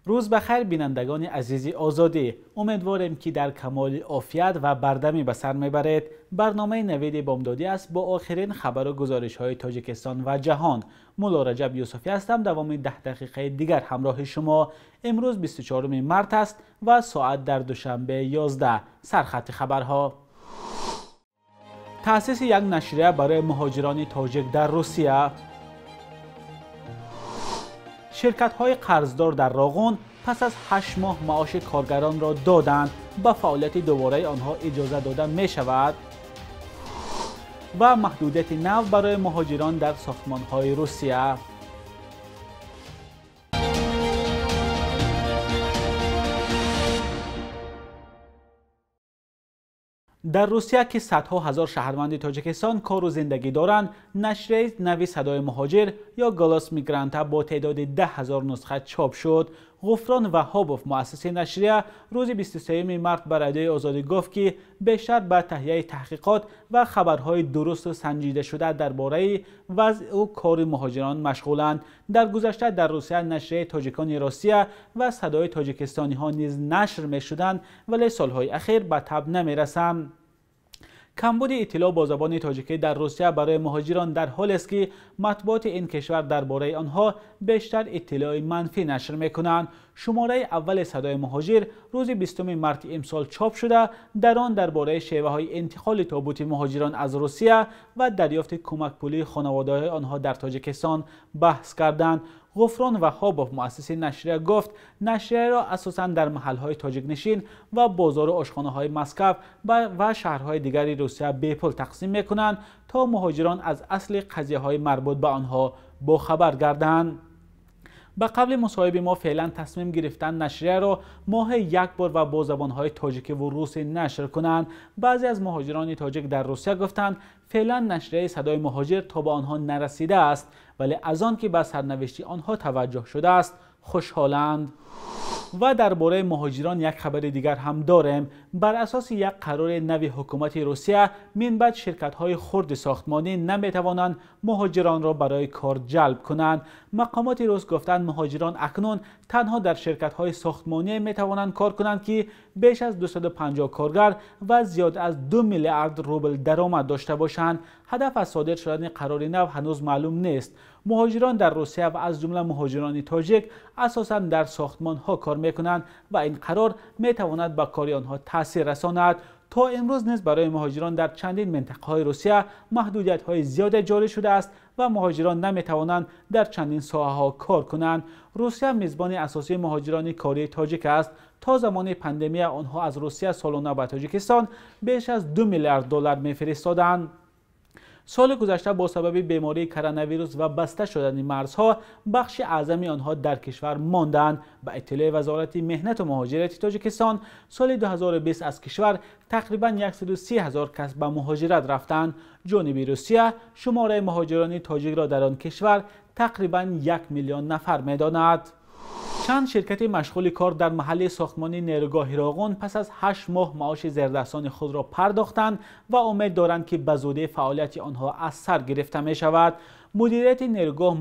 Рӯз ба хайр, бинандагони азизи Озодӣ. Умедворем, ки дар камоли офият ва бардамӣ ба сар мебаред. Барномаи Навиди Бомдодӣ аст бо охирин хабар ва гузоришҳои Тоҷикистон ва ҷаҳон. Мулло Раҷаб Юсуфӣ ҳастам. Давоми 10 дақиқаи дигар ҳамроҳи шумо. Имрӯз 24 март аст ва соат дар Душанбе 11. Сархати хабарҳо. Таъсиси як нашрия барои муҳоҷирони тоҷик дар Русия. Ширкатҳои қарздор дар Роғун пас аз 8 моҳ маоши коргаронро доданд. Ба фаъолияти дубораи онҳо иҷоза дода мешавад. Ва маҳдудияти нав барои муҳоҷирон дар сохтмонҳои Русия. Дар Русия, ки садҳо ҳазор шаҳрванди Тоҷикистон кору зиндагӣ доранд, нашрияи нави Садои муҳоҷир ё Голос мигранта бо теъдоди 10 ҳазор нусха чоп шуд. Ғуфрон Ваҳобов, муассиси нашрия, рӯзи 23 март ба Радиои Озодӣ гуфт, ки бештар ба таҳияи таҳқиқот ва хабарҳои дурусту санҷидашуда дар бораи вазъу кори муҳоҷирон машғуланд. Дар гузашта дар Русия нашрияи Тоҷикони Русия ва Садои тоҷикистониҳо низ нашр мешуданд, вале солҳои ахир ба таб намерасанд. Камбуди иттилоъ бо забони тоҷикӣ дар Русия барои муҳоҷирон дар ҳолест, ки матбуоти ин кишвар дар бораи онҳо бештар иттилои манфӣ нашр мекунанд. Шумораи аввали Садои муҳоҷир рӯзи 20 марти имсол чоп шуда, дар он дар бораи шеваҳои интиқоли тобути муҳоҷирон аз Русия ва дарёфти кӯмакпулии хонаводаҳои онҳо дар Тоҷикистон баҳс карданд. Ғуфрон Ваҳобов, муассиси нашрия, гуфт нашрияро асосан дар маҳалҳои тоҷикнишин ва бозору ошхонаҳои Москав ва шаҳрҳои дигари Русия бепул тақсим мекунанд, то муҳоҷирон аз асли қазияҳои марбут ба онҳо бохабар гарданд. Ба қавли мусоҳиби мо, феълан тасмим гирифтан нашрияро моҳе як бор ва бо забонҳои тоҷикӣ ва русӣ нашр кунанд. Баъзе аз муҳоҷирони тоҷик дар Русия гуфтанд, феълан нашрияи Садои муҳоҷир то ба онҳо нарасидааст, вале аз он ки ба сарнавишти онҳо таваҷҷӯҳ шудааст хушҳоланд. Ва дар бораи муҳоҷирон як хабари дигар ҳам дорем. Бар асоси як қарори нави ҳукумати Русия, минбаъд ширкатҳои хурди сохтмонӣ наметавонанд муҳоҷиронро барои кор ҷалб кунанд. Мақомоти рус гуфтанд, муҳоҷирон акнун танҳо дар ширкатҳои сохтмонӣ метавонанд кор кунанд, ки беш аз 250 коргар ва зиёд аз 2 миллиард рубл даромад дошта бошанд. Ҳадаф аз содир шудани қарори нав ҳанӯз маълум нест. Муҳоҷирон дар Русия ва аз ҷумла муҳоҷирони тоҷик асосан дар сохтмонҳо кор мекунанд ва ин қарор метавонад ба кори онҳо таъсир расонад. То имрӯз низ барои муҳоҷирон дар чандин минтақаҳои Русия маҳдудиятҳои зиёде ҷорӣ шудааст ва муҳоҷирон наметавонанд дар чандин соҳаҳо кор кунанд. Русия мизбони асосии муҳоҷирони кории тоҷик аст. То замони пандемия онҳо аз Русия солона ба Тоҷикистон беш аз 2 миллиард доллар мефиристоданд. Соли гузашта бо сабаби бемории коронавирус ва баста шудани марзҳо бахши аъзами онҳо дар кишвар монданд. Ба иттилои Вазорати меҳнату муҳоҷирати Тоҷикистон, соли 2020 аз кишвар тақрибан 130 ҳазор кас ба муҳоҷират рафтанд. Ҷониби Русия шумораи муҳоҷирони тоҷикро дар он кишвар тақрибан 1 миллион нафар медонад. Чанд ширкати машғули кор дар маҳалли сохтмони нерӯгоҳи Роғун пас аз 8 моҳ маоши зердастони худро пардохтанд ва умед доранд, ки ба зудӣ фаъолияти онҳо аз сар гирифта мешавад. Мудирияти нерӯгоҳ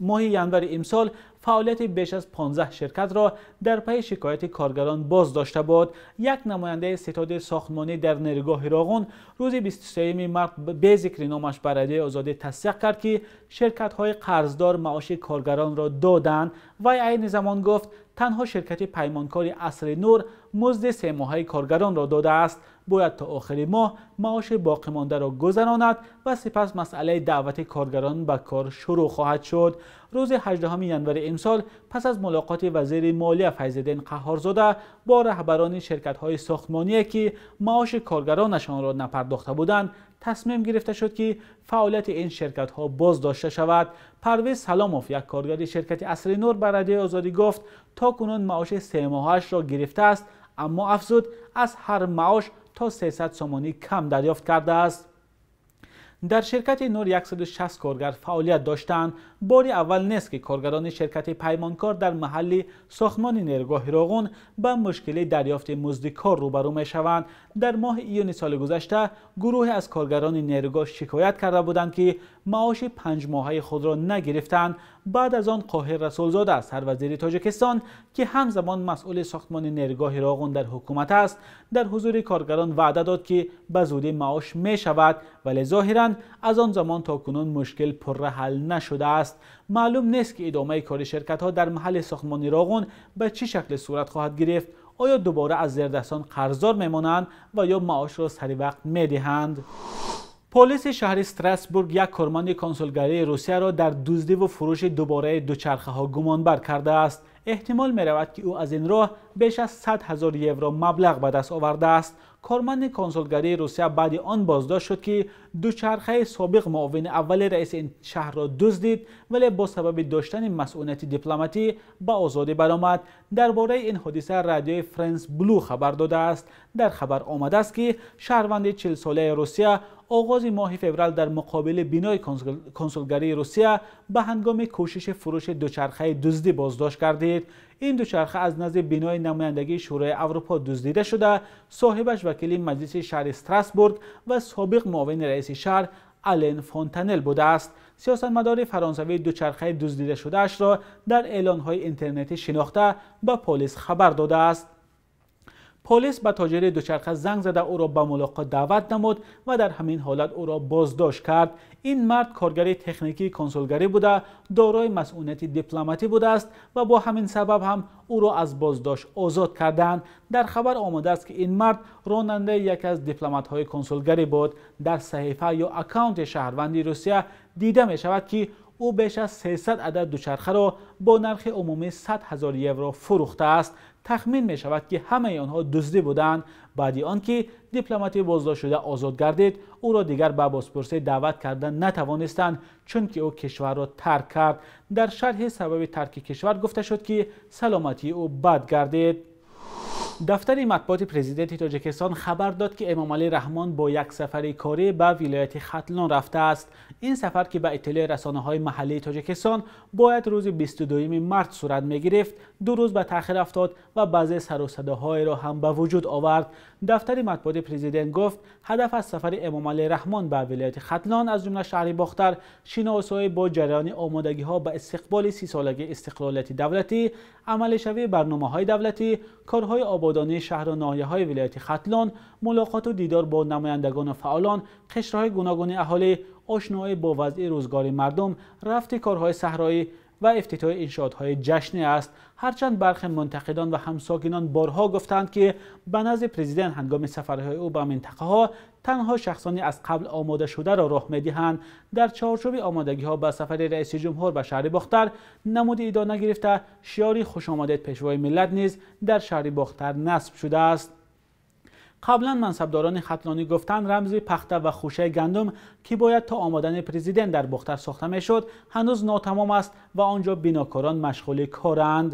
моҳи январи имсол фаъолияти беш аз 15 ширкатро дар пайи шикояти коргарон боз дошта буд. Як намояндаи ситоди сохтмонӣ дар нерӯгоҳи Роғун рӯзи 23 март бе зикри номаш ба Радиои Озодӣ тасдиқ кард, ки ширкатҳои қарздор маоши коргаронро доданд. Вай айни замон гуфт, танҳо ширкати паймонкори Асри Нур музди семоҳаи коргаронро додааст. Бояд то охири моҳ маоши боқимондаро гузаронад ва сипас масъалаи даъвати коргарон ба кор шурӯъ хоҳад шуд. Рӯзи 18 январи имсол пас аз мулоқоти вазири молия Файзиддин Қаҳҳорзода бо раҳбарони ширкатҳои сохтмоние, ки маоши коргаронашонро напардохта буданд, тасмим гирифта шуд, ки фаъолияти ин ширкатҳо боз дошта шавад. Парвиз Саломов, як коргари ширкати Асри Нур, ба Радиои Озодӣ гуфт, то кунун маоши семоҳаашро гирифтааст, аммо афзуд, аз ҳар маош то 300 сомонӣ кам дарёфт кардааст. Дар ширкати Нур 160 коргар фаъолият доштанд. Бори аввал нест ки коргарони ширкати паймонкор дар маҳалли сохтмони нерӯгоҳи Роғун ба мушкили дарёфти музди кор рӯбарӯ мешаванд. Дар моҳи июни соли гузашта гурӯҳе аз коргарони нерӯгоҳ шикоят карда буданд, ки маоши 5 моҳаи худро нагирифтанд. Баъд аз он Қоҳир Расулзода, сарвазири Тоҷикистон, ки ҳамзамон масъули сохтмони нерӯгоҳи Роғун дар ҳукумат аст, дар ҳузури коргарон ваъда дод, ки ба зудӣ маош мешавад, вале зоҳиран аз он замон то кунун мушкил пурра ҳал нашудааст. Маълум нест, ки идомаи кори ширкатҳо дар маҳалли сохтмони Роғун ба чӣ шакле сурат хоҳад гирифт. Оё дубора аз зердастон қарздор мемонанд ва ё маошро сари вақт медиҳанд? Полиси шаҳри Страсбург як корманди консулгарии Русияро дар дуздиву фурӯши дубораи дучархаҳо гумонбар кардааст. Эҳтимол меравад, ки ӯ аз ин роҳ беш аз 100 000 евро маблағ ба даст овардааст. Корманди консулгарии Русия баъди он боздошт шуд, ки дучархаи собиқ муовини аввали раиси ин шаҳрро дуздид, вале бо сабаби доштани масъунияти дипломатӣ ба озодӣ баромад. Дар бораи ин ҳодиса радиои Френс Блю хабар додааст. Дар хабар омадааст, ки шаҳрванди 40-солаи Русия оғози моҳи феврал дар муқобили бинои консулгарии Русия ба ҳангоми кӯшиши фурӯши дучархаи дуздӣ боздошт гардид. Ин дучарха аз назди бинои намояндагии Шӯрои Аврупо дуздида шуда, соҳибаш вакили маҷлиси шаҳри Страсбург ва собиқ муовини раиси шаҳр Ален Фонтанел будааст. Сиёсатмадори фаронсавӣ дучархаи дуздидашудаашро дар эълонҳои интернетӣ шинохта, ба полис хабар додааст. Полис ба тоҷири дучарха занг зада, ӯро ба мулоқот даъват намуд ва дар ҳамин ҳолат ӯро боздошт кард. Ин мард коргари техникии консулгарӣ буда, дорои масъунияти дипломатӣ будааст ва бо ҳамин сабаб ҳам ӯро аз боздошт озод карданд. Дар хабар омадааст, ки ин мард ронандаи яке аз дипломатҳои консулгарӣ буд. Дар саҳифа ё аккаунти шаҳрванди Русия дида мешавад, ки ӯ беш аз 300 адад дучархаро бо нархи умумии 100 ҳазор евро фурӯхтааст. Тахмин мешавад, ки ҳамаи онҳо дуздӣ буданд. Баъди он ки дипломати боздоштшуда озод гардид, ӯро дигар ба бозпурсӣ даъват карда натавонистанд, чунки ӯ кишварро тарк кард. Дар шарҳи сабаби тарки кишвар гуфта шуд, ки саломатии ӯ бад гардид. Дафтари матбуоти президенти Тоҷикистон хабар дод, ки Эмомалӣ Раҳмон бо як сафари корӣ ба вилояти Хатлон рафтааст. Ин сафар, ки ба иттилои расонаҳои маҳаллии Тоҷикистон бояд рӯзи 22 март сурат мегирифт, 2 рӯз ба таъхир афтод ва баъзе сару садоҳоеро ҳам ба вуҷуд овард. Дафтари матбуоти президент гуфт, ҳадаф аз сафари Эмомалӣ Раҳмон ба вилояти Хатлон, аз ҷумла шаҳри Бохтар, шиносоӣ бо ҷараёни омодагиҳо ба истиқболи 30-солагии истиқлолияти давлатӣ, амалишавии барномаҳои давлатӣ, корҳои ободонии шаҳру ноҳияҳои вилояти Хатлон, мулоқоту дидор бо намояндагону фаъолон, қишрҳои гуногуни аҳолӣ, ошноӣ бо вазъи рӯзгори мардум, рафти корҳои саҳроӣ ва ифтитоҳи иншоотҳои ҷашнӣ аст. Ҳарчанд бархе мунтақидон ва ҳамсокинон борҳо гуфтанд, ки ба назди президент ҳангоми сафарҳои ӯ ба минтақаҳо танҳо шахсони аз қабл омодашударо роҳ медиҳанд, дар чорчӯби омодагиҳо ба сафари раиси ҷумҳур ба шаҳри Бохтар намуди идона гирифта, шиори «Хушомадед, пешвои миллат» низ дар шаҳри Бохтар насб шудааст. Қаблан мансабдорони хатлонӣ гуфтанд, рамзи пахта ва хӯшаи гандум, ки бояд то омадани президент дар Бохтар сохта мешуд, ҳанӯз нотамом аст ва он ҷо бинокорон машғули коранд.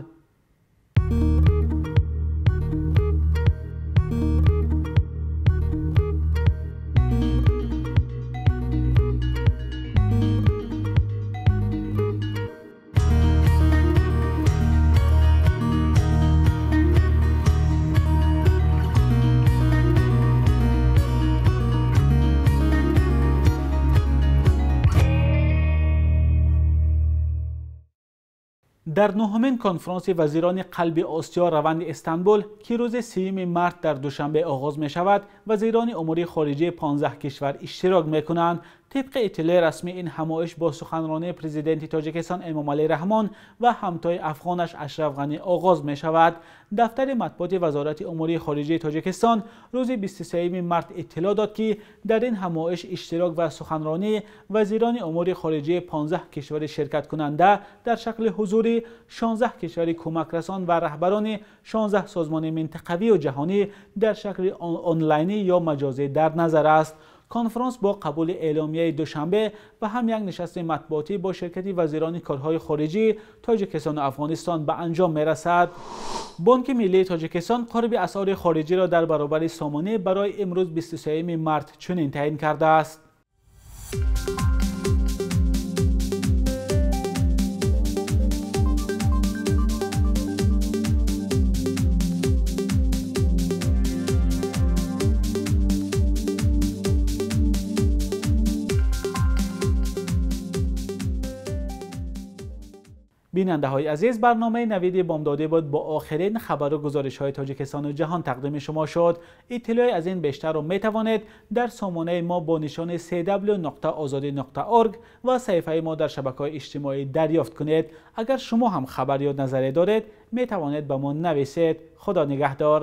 Дар нуҳумин конфронси вазирони қалби Осиё, раванди Истанбул, ки рӯзи 30 март дар Душанбе оғоз мешавад, вазирони умури хориҷии 15 кишвар иштирок мекунанд. Тибқи иттилои расмӣ, ин ҳамоиш бо суханронии президенти Тоҷикистон Эмомалӣ Раҳмон ва ҳамтои афғонаш Ашраф Ғанӣ оғоз мешавад. Дафтари матбуоти Вазорати умури хориҷии Тоҷикистон рӯзи 23 март иттилоъ дод, ки дар ин ҳамоиш иштирок ва суханронии вазирони умури хориҷии 15 кишвари ширкаткунанда дар шакли ҳузурӣ, 16 кишвари кӯмакрасон ва раҳбарони 16 созмони минтақавию ҷаҳонӣ дар шакли онлайнӣ ё маҷозӣ дар назар аст. Конфронс бо қабули эъломияи Душанбе ва ҳам як нишасти матбуотӣ бо ширкати вазирони корҳои хориҷии Тоҷикистону Афғонистон ба анҷом мерасад. Бонки миллии Тоҷикистон қурби асъори хориҷиро дар баробари сомонӣ барои имрӯз, 23 март, чунин таъин кардааст. Бинандаҳои азиз, барномаи Навиди Бомдодӣ буд бо охирин хабару гузоришҳои Тоҷикистону ҷаҳон тақдими шумо шуд. Иттилои аз ин бештарро метавонед дар сомонаи мо бо нишони cw.ozodi.org ва саҳифаи мо дар шабакаҳои иҷтимоӣ дарёфт кунед. Агар шумо ҳам хабар ё назаре доред, метавонед ба мо нависед. Худо нигаҳдор.